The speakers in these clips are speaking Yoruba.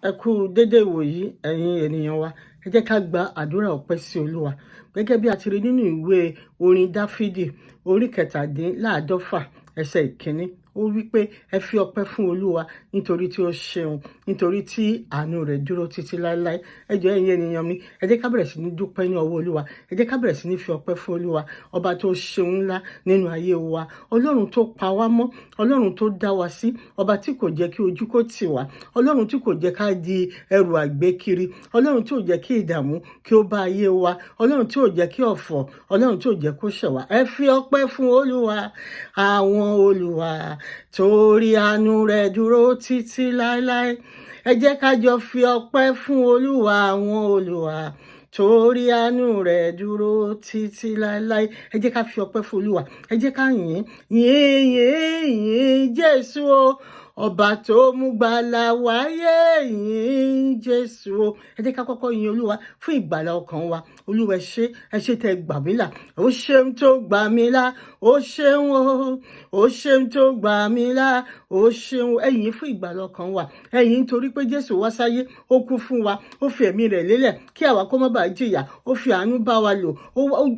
Ẹ kú dédé ìwòyí, ẹ̀yin ènìyàn wa. Ẹ jẹ́ ká gba àdúrà ọpẹ́ sí Olúwa. Gẹ́gẹ́ bí a ti rí nínú ìwé orin Dáfídì, orí 47, ẹsẹ̀ 1, ó wí pé, "Ẹ fi ọpẹ́ fún Olúwa nítorí tí ó ṣeun, nítorí tí àánú rẹ̀ dúró títí láéláé." Ẹ jọ̀ọ́, ẹ̀yin ènìyàn mi, ẹ jẹ́ ká bẹ̀rẹ̀ sí ní dúpẹ́ ní ọwọ́ Olúwa. Ẹ jẹ́ ká bẹ̀rẹ̀ sí ní fi ọpẹ́ fún Olúwa, ọba tó ṣeun ńlá nínú ayé wa, Ọlọ́run tó pa wá mọ́, Ọlọ́run tó dá wa sí, ọba tí kò jẹ́ kí ojú kó tì wá, Ọlọ́run tí kò jẹ́ ká di ẹrù àgbékiri, Ọlọ́run tí ò jẹ́ kí ìdààmú kí ó bá ayé wa, Ọlọ́run tí ò jẹ́ kí ọ̀fọ̀, Ọlọ́run tí ò jẹ́ kó ṣẹ̀ wá. Ẹ fi ọpẹ́ fún Olúwa àwọn olúwa, torí àánú rẹ̀ dúró títí láéláé. Ẹ jẹ́ ká jọ fi ọpẹ́ fún Olúwa àwọn olúwa, torí àánú rẹ̀ dúró títí láéláé. Ẹ jẹ́ ká fi ọpẹ́ fún Olúwa. Ẹ jẹ́ ká yìn, yìn, yìn, yìn Jésù o, ọba tó mú gbàlà wáyé. Yìn Jésù o. Ẹ jẹ́ ká kọ́kọ́ yin Olúwa fún ìgbàlà ọkàn wa. Olúwa, ẹ ṣé, ẹ ṣé tẹ́ gbà mí là. Ó ṣeun tó gbà mí là, ó ṣeun o, ó ṣeun tó gbà mí là, ó ṣeun. Ẹ yìn fún ìgbàlà ọkàn wa. Ẹ yìn nítorí pé Jésù wá sáyé, ó kú fún wa, ó fi ẹ̀mí rẹ̀ lélẹ̀ kí àwa kó má bàa jìyà. Ó fi àánú bá wa lò,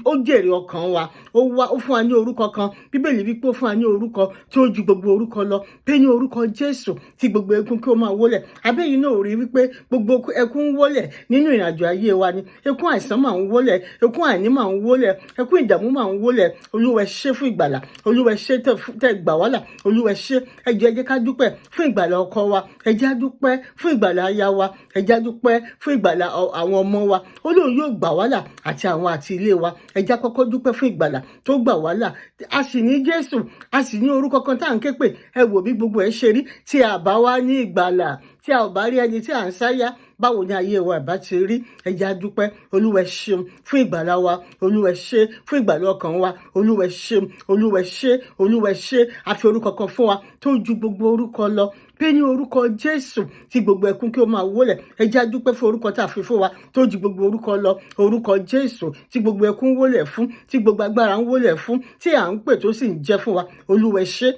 ó jèrè ọkàn wa. Ó wá ó fún wa ní orúkọ kan. Bíbélì wípé ó fún wa ní orúkọ tí ó ju gbogbo orúkọ lọ, pé ní orúkọ Jésù tí gbogbo ẹkún kí ó máa wólẹ̀. Abẹ́yìn náà rí wípé gbogbo ẹkún ń wólẹ̀ nínú ìrìnàjò ayé wa ni? Ẹkún àìsàn máa ń wólẹ̀, ẹkún àìní máa ń wólẹ̀, ẹkún ìdààmú máa ń wólẹ̀. Olúwa, ẹ ṣé fún ìgbàlà. Olúwa, ẹ ṣé tẹ́ gbà wá là. Olúwa, ẹ ṣé. Ẹ jọ̀ọ́, ẹ jẹ́ ká dúpẹ́ fún ìgbàlà ọkọ wa. Ẹ jẹ́ á dúpẹ́ fún ìgbàlà aya wa. Ẹ jẹ́ á dúpẹ́ fún ìgbàlà àwọn ọmọ wa. Ó lóun yóò gbà wá là, àti àwọn àti ilé wa. Ẹ jẹ́ á kọ́kọ́ dúpẹ́ fún ìgbàlà tó gbà wá là. A sì ní Jésù, a sì ní orúkọ kan tá à ń ké pè. Ẹ wò bí gbogbo ẹ ṣe rí. Tí a bá wá ní ìgbàlà, tí a ò bá rí ẹni tí à ń sáyà, báwo ni ayé wa ìbá ti rí? Ẹ jẹ́ á dúpẹ́. Olúwa, ẹ ṣeun fún ìgbàlà wa. Olúwa, ẹ ṣé fún ìgbàlà ọkàn wa. Olúwa, ẹ ṣeun. Olúwa, ẹ ṣé. Olúwa, ẹ ṣé. A fi orúkọ kan fún wa tó ju gbogbo orúkọ lọ, pé ní orúkọ Jésù tí gbogbo ẹkún kí ó máa wólẹ̀. Ẹ jẹ́ á dúpẹ́ fún orúkọ tá a fi fún wa tó ju gbogbo orúkọ lọ, orúkọ Jésù tí gbogbo ẹkún wólẹ̀ fún, tí gbogbo agbára ń wólẹ̀ fún, tí à ń pè tó sì ń jẹ́ fún wa. Olúwa, ẹ ṣé.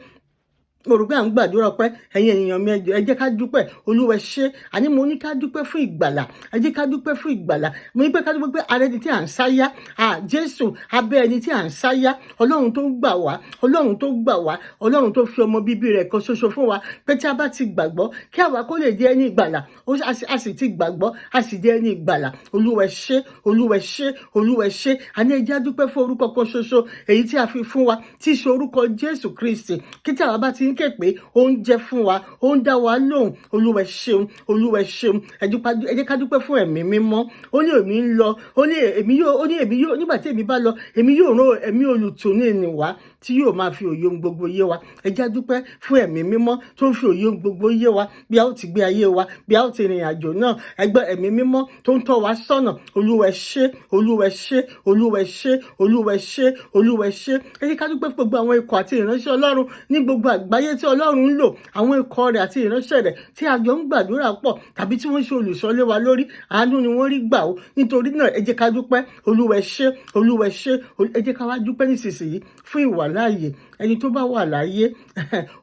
Mo rò pé à ń gbàdúrà pé, ẹ̀yin ènìyàn mi, ẹ jọ̀ọ́, ẹ jẹ́ ká dúpẹ́. Olúwa, ẹ ṣé. Àní mo ní ká dúpẹ́ fún ìgbàlà. Ẹ jẹ́ ká dúpẹ́ fún ìgbàlà. Mo ní pé ká dúpẹ́ pé ara ẹni tí à ń sáyá, Jésù, abẹ́ ẹni tí à ń sáyá, Ọlọ́run tó gbà wá, Ọlọ́run tó gbà wá, Ọlọ́run tó fi ọmọ bíbí rẹ̀ kan ṣoṣo fún wa pé tí a bá ti gbàgbọ́, kí àwa kó lè di ẹni ìgbàlà. A sì ti gbàgbọ́, a sì di ẹni ìgbàlà. Olúwa, ẹ ṣé. Olúwa, ẹ ṣé. Olúwa, ẹ ṣé. Àní ẹ jẹ́ á dúpẹ́ fún orúkọ kan ṣoṣo èyí tí a fi fún wa, tí í ṣe orúkọ Jésù Kristi, kí tí àwa bá ti ń ké pé, ó ń jẹ́ fún wa, ó ń dá wa lóhùn. Olúwa, ẹ ṣeun. Olúwa, ẹ ṣeun. Ẹ jẹ́ ká dúpẹ́ fún Ẹ̀mí Mímọ́. Ó ní èmi ń lọ, ó ní èmi yóò, ó ní èmi yóò, nígbà tí èmi bá lọ, èmi yóò rán Ẹ̀mí Olùtùnú ìní wá tí yóò máa fi òye ohun gbogbo yé wa. Ẹ jẹ́ á dúpẹ́ fún Ẹ̀mí Mímọ́ tó ń fi òye ohun gbogbo yé wa, bí a ó ti gbé ayé wa, bí a ó ti rìnrìn àjò náà. Ẹgbẹ́ Ẹ̀mí Mímọ́ tó ń tọ́ wa sọ́nà. Olúwa, ẹ ṣé. Olúwa, ẹ ṣé. Olúwa, ẹ ṣé. Olúwa, ẹ ṣé. Olúwa, ẹ ṣé. Ẹ jẹ́ ká dúpẹ́ fún gbogbo àwọn ikọ̀ àti ìránṣẹ́ Ọlọ́run ní gbogbo àgbáyé tí Ọlọ́run ń lò, àwọn ikọ̀ rẹ̀ àti ìránṣẹ́ rẹ̀ tí a jọ ń gbàdúrà pọ̀ tàbí tí wọ́n ṣe olùṣọ́lé wa lórí. Àánú ni wọ́n rí gbà ó. Nítorí náà, ẹ jẹ́ ká dúpẹ́. Olúwa, ẹ ṣé. Olúwa, ẹ ṣé. Ẹ jẹ́ ká wá dúpẹ́ nísinsìnyí fún ìwàláàyè. Ẹni tó bá wà láyé,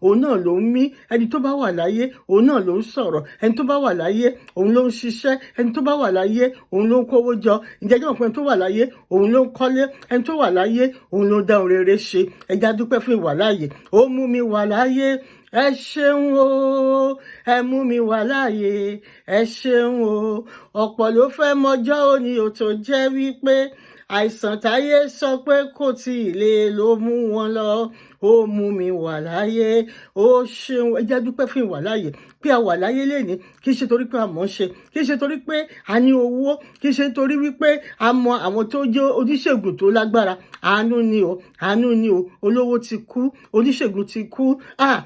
òun náà ló ń mí. Ẹni tó bá wà láyé, òun náà ló ń sọ̀rọ̀. Ẹni tó bá wà láyé, òun ló ń ṣiṣẹ́. Ẹni tó bá wà láyé, òun ló ń kówó jọ. Ǹjẹ́ jẹ́ mọ̀ pé ẹni tó wà láyé, òun ló ń kọ́lé? Ẹni tó wà láyé, òun ló ń dá ohun rere ṣe. Ẹ jẹ́ á dúpẹ́ fún ìwàláàyè. Ó mú mi wà láyé, ẹ ṣeun o. Ẹ mú mi wà láàyè, ẹ ṣeun o. Ọ̀pọ̀ ló fẹ́ mọjọ́ òní ò, tó jẹ́ wípé àìsàn táyé sọ pé kò tí ì lè ló mú wọn lọ. Ó mú mi wà láyé, ó ṣeun. Ẹ jẹ́ dúpẹ́ fún ìwà láàyè, pé a wà láyé lénìí. Kì í ṣe torí pé a mọ̀ ń ṣe, kì í ṣe torí pé a ní owó, kì í ṣe torí wípé a mọ àwọn tó jẹ́ oníṣègùn tó lágbára. Àánú ni o, àánú ni o. Olówó ti kú, oníṣègùn ti kú, ah,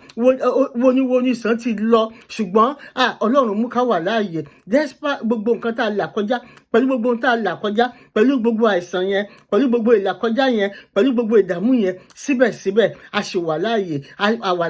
woniwoni sàn ti lọ, ṣùgbọ́n, ah, Ọlọ́run mú ká wà láàyè despite gbogbo nǹkan tá a là kọjá. Pẹ̀lú gbogbo ohun tá a là kọjá, pẹ̀lú gbogbo àìsàn yẹn, pẹ̀lú gbogbo ìlàkọjá yẹn, pẹ̀lú gbogbo ìdààmú yẹn, síbẹ̀síbẹ̀ a ṣì wà láàyè, a wà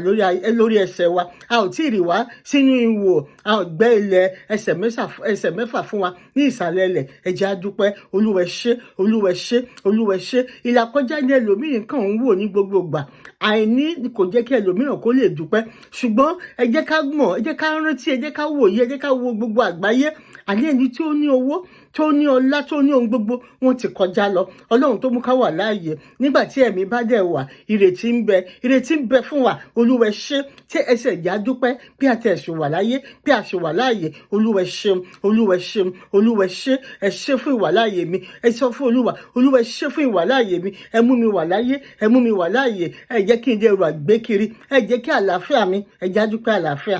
lórí ẹsẹ̀ wa. A ò tí ì rì wá sínú ihò, a ò gbẹ́ ilẹ̀ ẹsẹ̀ 6 fún wa ní ìsàlẹ̀ ilẹ̀. Ẹ jẹ́ á dúpẹ́. Olúwa, ẹ ṣé. Olúwa, ẹ ṣé. Olúwa, ẹ ṣé. Ìlàkọjá ní ẹlòmíràn kàn ń wò ní gbogbo ìgbà. Àìní kò jẹ́ kí ẹlòmíràn kó lè dúpẹ́. Ṣùgbọ́n ẹ jẹ́ ká mọ̀, ẹ jẹ́ ká rántí, ẹ jẹ́ ká wòye, ẹ jẹ́ ká wo gbogbo àgbáyé. Àní ẹni tí ó ní owó, tó ní ọlá, tó ní ohun gbogbo, wọn ti kọjá lọ. Ọlọ́run tó mú ká wà láàyè, nígbà tí ẹ̀mí bá dẹ̀ wà, ìrètí ń bẹ, ìrètí ń bẹ fún wa. Olúwa, ẹ ṣé. Tí ẹsẹ̀ ìjà dúpẹ́ bí a ti ẹ̀sùn wà láyé, bí a ṣe wà láàyè. Olúwa, ẹ ṣeun. Olúwa, ẹ ṣeun. Olúwa, ẹ ṣé. Ẹ ṣé fún ìwà láàyè mi. Ẹ sọ fún Olúwa: Olúwa, ẹ ṣé fún ìwà láàyè mi. Ẹ mú mi wà láyé, ẹ mú mi wà láàyè. Ẹ jẹ́ kí n dẹrù àgbékiri, ẹ jẹ́ kí àlàáfíà mi. Ẹ já dúpẹ́ àlàáfíà.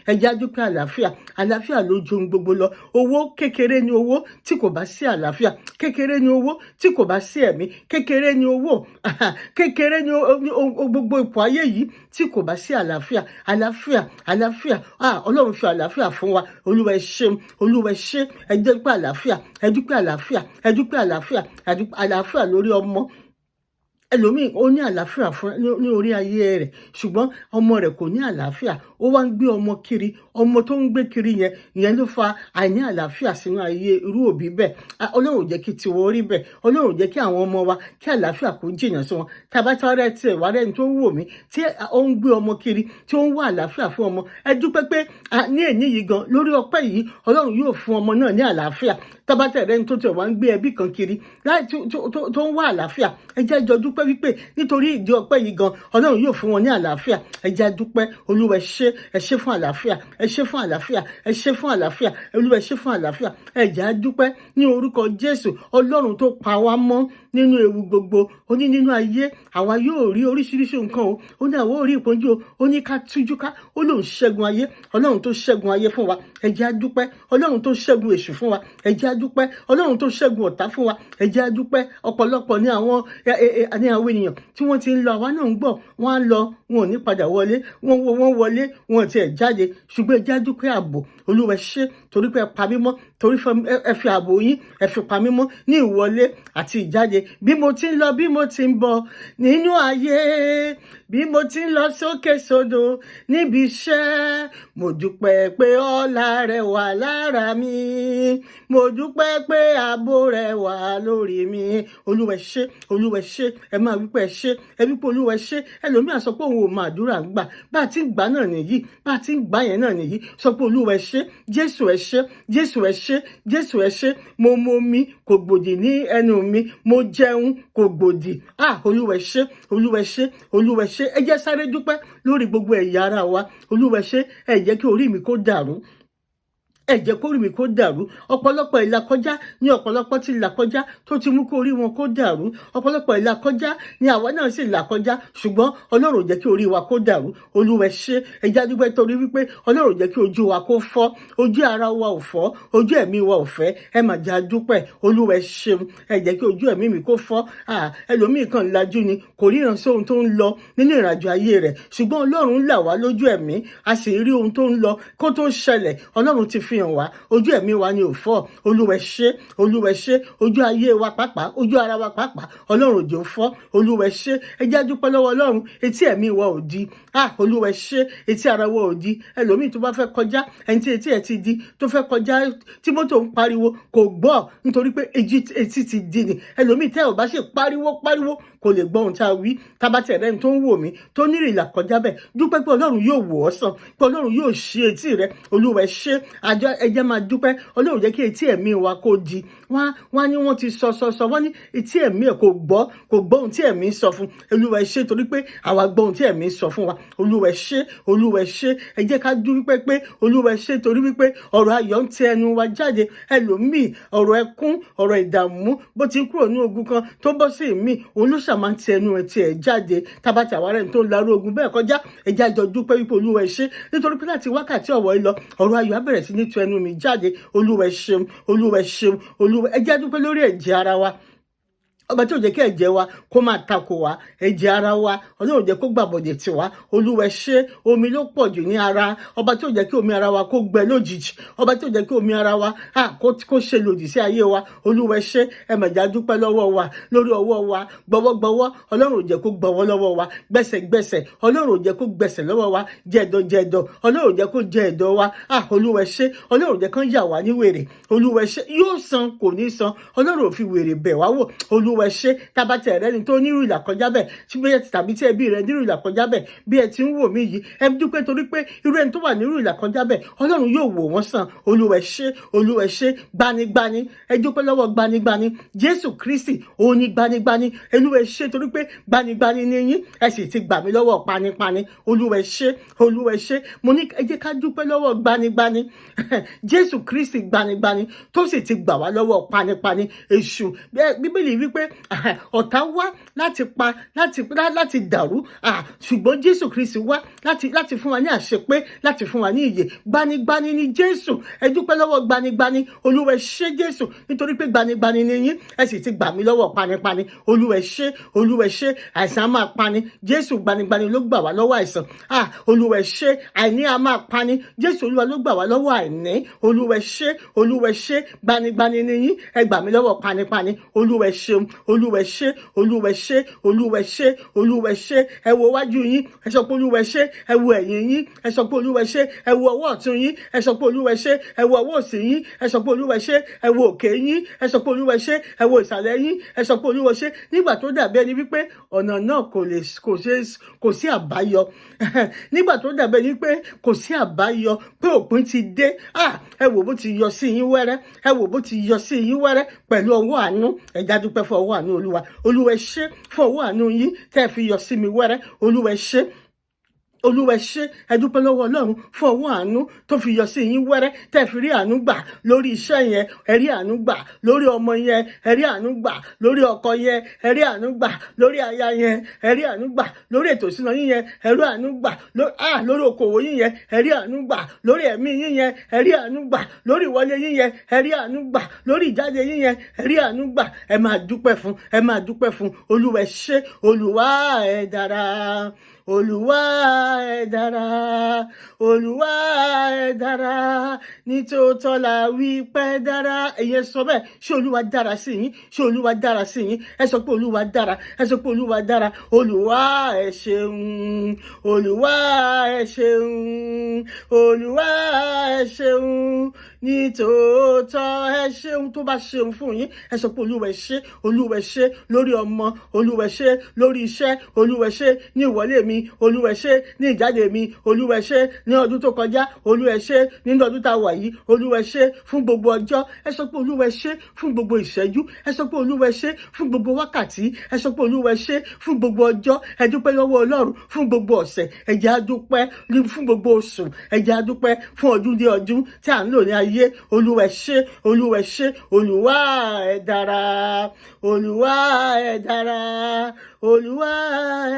Ẹ já dúpẹ́ àlàáfíà. Àlàáfíà ló ju ohun gbogbo lọ. Owó kékeré ni owó tí kò bá sí àlàáfíà. Kékeré ni owó tí kò bá sí ẹ̀mí. Kékeré ni owó, kékeré ni gbogbo ipò ayé yìí tí kò bá sí àlàáfíà. Àlàáfíà, àlàáfíà. Ah, Ọlọ́run fi àlàáfíà fún wa. Olúwa, ẹ ṣeun. Olúwa, ẹ ṣé. Ẹ dúpẹ́ àlàáfíà, ẹ dúpẹ́ àlàáfíà, ẹ dúpẹ́ àlàáfíà. Àlàáfíà lórí ọmọ. Ẹlòmíì ó ní àlàáfíà fún ní orí ayé rẹ̀, ṣùgbọ́n ọmọ rẹ̀ kò ní àlàáfíà. Ó wá ń gbé ọmọ kiri. Ọmọ tó ń gbé kiri yẹn, ìyẹn ló fa àìní àlàáfíà sínú ayé irú òbí bẹ́ẹ̀. Ọlọ́run ò jẹ́ kí tiwọn rí bẹ́ẹ̀. Ọlọ́run ò jẹ́ kí àwọn ọmọ wa, kí àlàáfíà kó jìnnà sí wọn. Tàbátà rẹ tiẹ̀ wá rẹ́ni tó wò mí tí ó ń gbé ọmọ kiri, tí ó ń wá àlàáfíà fún ọmọ, ẹ dúpẹ́ pé ní èní yìí gan, lórí ọpẹ́ yìí, Ọlọ́run yóò fún ọmọ náà ní àlàáfíà. Tàbátà rẹ́ni tó tiẹ̀ wá ń gbé ẹbí kan kiri tó ń wá àlàáfíà, ẹ jẹ́ jọ dúpẹ́ wípé nítorí ìdí ọpẹ́ yìí gan, Ọlọ́run yóò fún wọn ní àlàáfíà. Ẹ jẹ́ dúpẹ́. Olúwa, ẹ ṣé. Ẹ ṣé fún àlàáfíà, ẹ ṣé fún àlàáfíà, ẹ ṣé fún àlàáfíà. Olúwa, ẹ ṣé fún àlàáfíà. Ẹ jẹ́ á dúpẹ́ ní orúkọ Jésù. Ọlọ́run tó pa wá mọ́ nínú ewu gbogbo. Ó ní nínú ayé àwa yóò rí oríṣiríṣi nǹkan o. Ó ní àwa ò rí ìpọ́njú o. Ó ní ká tújú ká, ó lóun ṣẹ́gun ayé. Ọlọ́run tó ṣẹ́gun ayé fún wa, ẹ jẹ́ á dúpẹ́. Ọlọ́run tó ṣẹ́gun èṣù fún wa, ẹ jẹ́ á dúpẹ́. Ọlọ́run tó ṣẹ́gun ọ̀tá fún wa, ẹ jẹ́ á dúpẹ́. Ọ̀pọ̀lọpọ̀ ní àwọn ènìyàn tí wọ́n ti ń lọ, àwa náà ń gbọ́, wọ́n á lọ, wọn ò ní padà wọlé. Wọ́n wọlé, wọn ò tiẹ̀ jáde. Ṣùgbọ́n ẹ jẹ́ á dúpẹ́ ààbò. Olúwa, ṣé, torí pé ẹ pa mí mọ́, torí ẹ fi ààbò yín, ẹ fi pa mí mọ́ ní ìwọlé àti ìjáde. Bí mo ti ń lọ, bí mo ti ń bọ̀ nínú ayé, bí mo ti ń lọ sókè sódò níbi iṣẹ́, mo dúpẹ́ pé ọlá rẹ wà lára mi. Mo dúpẹ́ pé ààbò rẹ wà lórí mi. Olúwa, ṣé. Olúwa, ṣé. Ẹ máa wípé ẹ ṣé. Ẹ wípé Olúwa, ṣé. Ẹlòmíà sọ pé òun ò máa àdúrà ń gbà. Bá a ti ń gbà náà nìyí, bá a ti ń gbà yẹn náà nìyí. Sọ pé Olúwa, ẹ ṣé. Jésù, ẹ ṣé. Jésù, ẹ ṣé. Jésù, ẹ ṣé. Mo mu omi, kò gbòdì ní ẹnu mi. Mo jẹun, kò gbòdì. Ah, Olúwa, ẹ ṣé. Olúwa, ẹ ṣé. Olúwa, ẹ ṣé. Ẹ jẹ́ sáré dúpẹ́ lórí gbogbo ẹ̀yà ara wa. Olúwa, ẹ ṣé. Ẹ jẹ́ kí orí mi kó dàrú, ẹ jẹ́ kó rí mi kó dàrú. Ọ̀pọ̀lọpọ̀ ìlàkọjá ní ọ̀pọ̀lọpọ̀ ti là kọjá tó ti mú kó orí wọn kó dàrú. Ọ̀pọ̀lọpọ̀ ìlàkọjá ní àwa náà sì là kọjá, ṣùgbọ́n Ọlọ́run ò jẹ́ kí orí wa kó dàrú. Olúwa, ṣé. Ẹ jẹ́ á dúpẹ́ torí wípé Ọlọ́run ò jẹ́ kí ojú wa kó fọ́. Ojú ara wa ò fọ́, ojú ẹ̀mí wa ò fẹ́. Ẹ mà jẹ́ á dúpẹ́. Olúwa, ṣeun. Ẹ jẹ́ kí ojú ẹ̀mí mi kó fọ́. Ẹlòmíì kan lajú ni kò ríran sí ohun tó ń lọ nínú ìrìnàjò ayé rẹ̀, ṣùgbọ́n Ọlọ́run là wá lójú ẹ̀mí, a sì rí ohun tó ń lọ kó tó ṣẹlẹ̀. Ọlọ́run ti fi hàn wá. Ojú ẹ̀mí wa ni ò fọ́. Olúwa, ṣé. Olúwa, ṣé. Ojú ayé wa pàápàá, ojú ara wa pàápàá, Ọlọ́run ò jẹ́ ó fọ́. Olúwa, ṣé. Ẹ jẹ́ á dúpẹ́ lọ́wọ́ Ọlọ́run. Etí ẹ̀mí wa ò di. Ah, Olúwa, ṣé. Etí ara wa ò di. Ẹlòmíì tó bá fẹ́ kọjá, ẹni tí etí ẹ̀ ti di, tó fẹ́ kọjá tí mọ́tò ń pariwo, kò gbọ́, nítorí pé etí ti di ni. Ẹlòmíì tẹ́ ò bá ṣe pariwo pariwo, kò lè gbọ́ ohun tá a wí. Tábàtẹ̀ rẹ̀ tó ń wò mí tó nírì ìlà kọjá bẹ́ẹ̀, dúpẹ́ pé Ọlọ́run yóò wò ọ́ sàn, pé Ọlọ́run yóò ṣí etí rẹ. Olúwa, ṣé. Àjọ ẹ jẹ́ máa dúpẹ́. Ọlọ́run jẹ́ kí etí ẹ̀mí wa kó di. Wọ́n ní wọ́n ti sọ sọ sọ, wọ́n ní etí ẹ̀mí ẹ̀ kò gbọ́, kò gbọ́ ohun tí ẹ̀mí sọ fún. Olúwa, ṣé, torí pé àwa gbọ́ ohun tí ẹ̀mí sọ fún wa. Olúwa, ṣé. Olúwa, ṣé. Ẹ jẹ́ ká dúpẹ́ pé Olúwa, ṣé, torí wípé ọ̀rọ̀ ayọ̀ ń ti ẹnu wa jáde. Ẹlòmíì, ọ̀rọ̀ ẹkún, ọ̀rọ̀ ìdààmú, bó ti kúrò ní ogun kan tó bọ́ sí ìmíì, òun ló ṣàmà ń ti ẹnu ẹ̀ tiẹ̀ jáde. Tábàtì àwa rẹ̀ tó ń larú ogun bẹ́ẹ̀ kọjá, ẹ jẹ́ á jọ dúpẹ́ wípé Olúwa, ṣé, nítorí pé láti wákàtí ọ̀wọ́ yìí lọ, ọ̀rọ̀ ayọ̀ á bẹ̀rẹ̀ sí ní tu ẹnu mi jáde. Olúwa, ṣeun. Olúwa, ṣeun. Olúwa, ẹ jẹ́ á dúpẹ́ lórí ẹ̀jẹ̀ ara wa. Ọba tí ò jẹ́ kí ẹ̀jẹ̀ wa kó máa takò wá, ẹ̀jẹ̀ ara wa, Ọlọ́run ò jẹ́ kó gbàbọ̀dẹ̀ tì wá. Olúwa ṣé. Omi ló pọ̀ jù ní ara. Ọba tí ò jẹ́ kí omi ara wa kó gbẹ lójijì, ọba tí ò jẹ́ kí omi ara wa kó ṣe lòdì sí ayé wa, Olúwa ṣé. Ẹ mà jẹ́ á dúpẹ́ lọ́wọ́ wa lórí ọwọ́ wa. Gbọ́wọ́gbọ́wọ́, Ọlọ́run ò jẹ́ kó gbọ́wọ́ lọ́wọ́ wa. Gbẹ́sẹ̀gbẹ́sẹ̀, Ọlọ́run ò jẹ́ kó gbẹ́sẹ̀ lọ́wọ́ wa. Jẹ̀dọ̀jẹ̀dọ̀, Ọlọ́run ò jẹ́ kó jẹ ẹ̀dọ̀ wa. Olúwa ṣé. Ọlọ́run ò jẹ́ kán yà wá ní wèrè. Olúwa ṣé. Yóò san, kò ní san, Ọlọ́run ò fi wèrè bẹ̀ wá wò. Olúwa ṣé. Tabatẹ̀ rẹ ni tó nírú ìlà kọjá bẹ̀ tí bóyá tàbí tí ẹbí rẹ nírú ìlà kọjá bẹ̀, bí ẹ ti ń wò mí yìí, ẹ dúpẹ́ torí pé irú ẹni tó wà nírú ìlà kọjá bẹ̀, Ọlọ́run yóò wò wọ́n sàn. Olúwa ṣé, Olúwa ṣé. Gbanigbani, ẹ dúpẹ́ lọ́wọ́ gbanigbani. Jésù Kristi òun ni gbanigbani. Olúwa ṣé torí pé gbanigbani ni yín, ẹ sì ti gbà mí lọ́wọ́ panipani. Olúwa ṣé, Olúwa ṣé. Mo ní ẹ jẹ́ ká dúpẹ́ lọ́wọ́ gbanigbani, Jésù Kristi gbanigbani tó sì ti gbà wá lọ́wọ́ panipani èṣù. Bíbélì wípé ọ̀tá wá láti pa, láti dàrú, ṣùgbọ́n Jésù Kristi wá láti fún wa ní àṣepé, láti fún wa ní ìyè. Gbanigbani ni Jésù. Ẹ dúpẹ́ lọ́wọ́ gbanigbani. Olúwa ṣé, Jésù, nítorí pé gbanigbani ni yín, ẹ sì ti gbà mí lọ́wọ́ panipani. Olúwa ṣé, Olúwa ṣé. Àìsàn á máa pani, Jésù gbanigbani ló gbà wá lọ́wọ́ àìsàn. Olúwa ṣé. Àìní á máa pani, Jésù Olúwa ló gbà wá lọ́wọ́ àìní. Olúwa ṣé, Olúwa ṣé. Gbanigbani ni yín, ẹ gbà mí lọ́wọ́ panipani. Olúwa ṣeun, Olúwa ṣé, Olúwa ṣé, Olúwa ṣé, Olúwa ṣé. Ẹ wo wájú yín, ẹ sọ pé Olúwa ṣé. Ẹ wo ẹ̀yìn yín, ẹ sọ pé Olúwa ṣé. Ẹ wo ọwọ́ ọ̀tún yín, ẹ sọ pé Olúwa ṣé. Ẹ wo ọwọ́ òsì yín, ẹ sọ pé Olúwa ṣé. Ẹ wo òkè yín, ẹ sọ pé Olúwa ṣé. Ẹ wo ìsàlẹ̀ yín, ẹ sọ pé Olúwa ṣé. Nígbà tó dàbí ẹni wípé ọ̀nà náà kò lè kò ṣe kò sí àbáyọ, nígbà tó dàbí ẹni pé kò sí àbáyọ, pé òpin ti dé, ẹ wò bó ti yọ sí yín wẹ́rẹ́. Ẹ wò bó ti yọ sí yín wẹ́rẹ́ pẹ̀lú ọwọ́ àánú. Ẹ já dúpẹ́ fún ọwọ́ àánú Olúwa. Olúwa ṣé fún ọwọ́ àánú yín tẹ́ ẹ fi yọ sí mi wẹ́rẹ́. Olúwa ṣé, Olúwa ṣé. Ẹ dúpẹ́ lọ́wọ́ Ọlọ́run fún ọwọ́ àánú tó fi yọ sí yín wẹ́rẹ́, tẹ́ fi rí àánú gbà lórí iṣẹ́ yẹn, ẹ rí àánú gbà lórí ọmọ yẹn, ẹ rí àánú gbà lórí ọkọ yẹn, ẹ rí àánú gbà lórí aya yẹn, ẹ rí àánú gbà lórí ètò ìṣúná yín yẹn, ẹ rí àánú gbà lórí okòwò yín yẹn, ẹ rí àánú gbà lórí ẹ̀mí yín yẹn, ẹ rí àánú gbà lórí ìwọlé yín yẹn, ẹ rí àánú gbà lórí ìjáde yín yẹn, ẹ rí àánú gbà. Ẹ máa dúpẹ́ fún, ẹ máa dúpẹ́ fún. Olúwa ṣé. Olúwa, ẹ dára. Olúwa, ẹ dára. Olúwa, ẹ dára. Nítòótọ́ la wí pé dára. Ẹ̀yin sọ bẹ́ẹ̀. Ṣé Olúwa dára sí yín? Ṣé Olúwa dára sí yín? Ẹ sọ pé Olúwa dára. Ẹ sọ pé Olúwa dára. Olúwa, ẹ ṣeun. Olúwa, ẹ ṣeun. Olúwa, ẹ ṣeun. Nítòótọ́ ẹ ṣeun. Tó bá ṣeun fún yín, ẹ sọ pé Olúwa, ẹ ṣé. Olúwa, ẹ ṣé lórí ọmọ. Olúwa, ẹ ṣé lórí iṣẹ́. Olúwa, ẹ ṣé ní ìwọlé mi. Olúwa, ẹ ṣé ní ìjáde mi. Olúwa, ẹ ṣé ní ọdún tó kọjá. Olúwa, ẹ ṣé nínú ọdún tá a wà yìí. Olúwa, ẹ ṣé fún gbogbo ọjọ́. Ẹ sọ pé Olúwa, ẹ ṣé fún gbogbo ìṣẹ́jú. Ẹ sọ pé Olúwa, ẹ ṣé fún gbogbo wákàtí. Ẹ sọ pé Olúwa, ẹ ṣé fún gbogbo ọjọ́. Ẹ dúpẹ́ lọ́wọ́ Ọlọ́run fún gbogbo ọ̀sẹ̀. Ẹ jẹ́ á dúpẹ́ fún gbogbo oṣù. Ẹ jẹ́ á dúpẹ́ fún ọdún dé ọdún tí à ń lò ní ayé. Olúwa, ẹ ṣé. Olúwa, ẹ ṣé. Olúwa, ẹ dára. Olúwa, ẹ dára. Olúwa,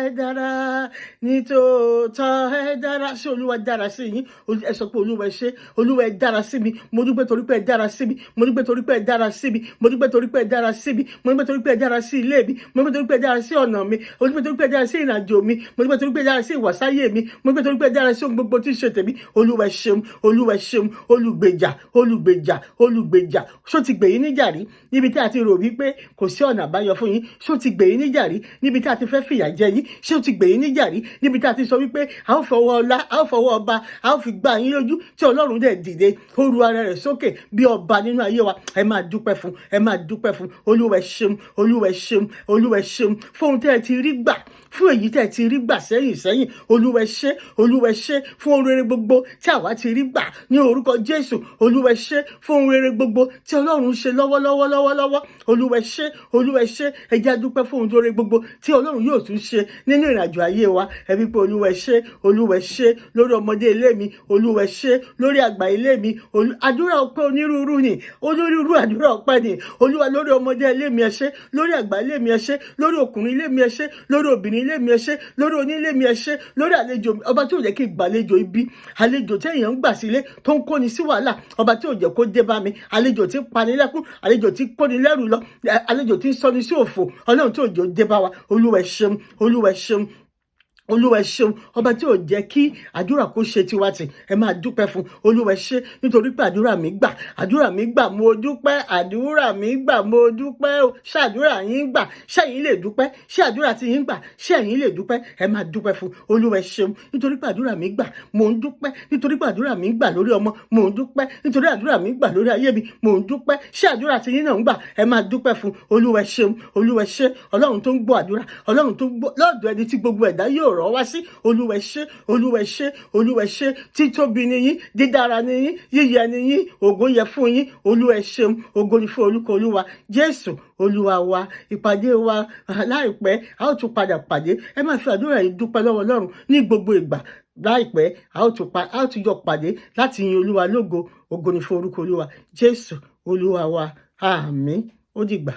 ẹ dára. Nítòótọ́ ẹ dára. Ṣé Olúwa dára sí yín? Ẹ sọ pé Olúwa, ẹ ṣé. Olúwa, ẹ dára sí mi. Mo dúpẹ́ torí pé ẹ dára sí mi. Mo dúpẹ́ torí pé ẹ dára sí mi. Mo dúpẹ́ torí pé ẹ dára sí mi. Mo dúpẹ́ torí pé ẹ dára sí ilé mi. Mo dúpẹ́ torí pé ẹ dára sí ọ̀nà mi. Mo dúpẹ́ torí pé ẹ dára sí ìrìnàjò mi. Mo dúpẹ́ torí pé ẹ dára sí ìwàsáyé mi. Mo dúpẹ́ torí pé ẹ dára sí ohun gbogbo tí ń ṣe tèmi. Olúwa, ẹ ṣeun. Olúwa, ẹ ṣeun. Olùgbèjà, olùgbèjà, olùgbèjà. Ṣó ti gbè yín níjà rí níbi tí a ti rò wípé kò sí ọ̀nà àbáyọ fún yín? Ṣó ti gbè yín níjà rí níbi tí a ti fẹ́ fìyà jẹ yín? Ṣé ó ti gbè yín níjà rí níbi tí a ti sọ wípé a ó fọwọ́ ọlá, a ó fọwọ́ ọba, a ó fi gbá yín lójú, tí Ọlọ́run dẹ̀ dìde, ó ru ara rẹ̀ sókè bí ọba nínú ayé wa? Ẹ máa dúpẹ́ fún, ẹ máa dúpẹ́ fún. Olúwa, ẹ ṣeun. Olúwa, ẹ ṣeun. Olúwa, ẹ ṣeun fún ohun tẹ́ ẹ ti rí gbà, fún èyí tẹ́ ẹ ti rí gbà sẹ́yìn sẹ́yìn. Olúwa, ẹ ṣé. Olúwa, ẹ ṣé fún ohun rere gbogbo tí àwa ti rí gbà ní orúkọ Jésù. Olúwa, ẹ ṣé fún ohun rere gbogbo tí Ọlọ́run ṣe lọ́wọ́lọ́wọ́ lọ́wọ́lọ́wọ́. Olúwa, ẹ ṣé. Olúwa, ẹ ṣé. Ẹ jẹ́ á dúpẹ́ fún ohun rere gbogbo tí tí Ọlọ́run yóò tún ṣe nínú ìrìnàjò ayé wa. Ẹ wí pé, "Olúwa, ẹ ṣé. Olúwa, ẹ ṣé lórí ọmọdé ilé mi. Olúwa, ẹ ṣé lórí àgbà ilé mi." Àdúrà ọpẹ́ onírúurú ni, onírúurú àdúrà ọpẹ́ ni. Olúwa, lórí ọmọdé ilé mi, ẹ ṣé. Lórí àgbà ilé mi, ẹ ṣé. Lórí ọkùnrin ilé mi, ẹ ṣé. Lórí obìnrin ilé mi, ẹ ṣé. Lórí onílé mi, ẹ ṣé. Lórí àlejò mi, ọba tí ò jẹ́ kí n gbàlejò ibi, àlejò tí èèyàn ń gbà sílé tó ń kóni sí wàhálà, ọba tí ò jẹ́ kó dé bá mi, àlejò tí ń pani lẹ́kún, àlejò tí ń kóni lẹ́rù lọ, àlejò tí ń sọni sí òfò, Ọlọ́run tí ò jẹ́ ó dé bá wa, Olúwa, ẹ ṣeun. Olúwa, ẹ ṣeun. Olúwa, ẹ ṣeun. Ọba tí ò jẹ́ kí àdúrà kó ṣe tiwa tì, ẹ máa dúpẹ́ fún. Olúwa, ẹ ṣé nítorí pé àdúrà mi gbà. Àdúrà mi gbà, mo dúpẹ́. Àdúrà mi gbà, mo dúpẹ́ o. Ṣé àdúrà yín gbà? Ṣé ẹ̀yin lè dúpẹ́? Ṣé àdúrà tí yín gbà? Ṣé ẹ̀yin lè dúpẹ́? Ẹ máa dúpẹ́ fún. Olúwa, ẹ ṣeun nítorí pé àdúrà mi gbà, mo ń dúpẹ́. Nítorí pé àdúrà mi gbà lórí ọmọ, mo ń dúpẹ́. Nítorí àdúrà mi gbà lórí ayé mi, mo ń dúpẹ́. Ṣé àdúrà tí yín náà ń gbà? Ẹ máa dúpẹ́ fún. Olúwa, ẹ ṣeun. Olúwa, ẹ ṣé. Ọlọ́run tó ń gbọ́ àdúrà, Ọlọ́run tó ń gbọ́ lọ́dọ̀ ẹni tí gbogbo ẹ̀dá yóò rọ̀ wá sí. Olúwa, ẹ ṣé. Olúwa, ẹ ṣé. Olúwa, ẹ ṣé. Títóbi ni yín, dídára ni yín, yíyẹ ni yín, ògo yẹ fún yín. Olúwa, ẹ ṣeun. Ògo ni fún orúkọ Olúwa. Jésù Olúwa wa. Ìpàdé wa láìpẹ́, a ó tún padà pàdé. Ẹ máa fi àdúrà yìí dúpẹ́ lọ́wọ́ Ọlọ́run ní gbogbo ìgbà. Láìpẹ́, a ó tún jọ pàdé láti yin Olúwa lógo. Ògo ni fún orúkọ Olúwa. Jésù Olúwa wa, àmín. Ó dìgbà.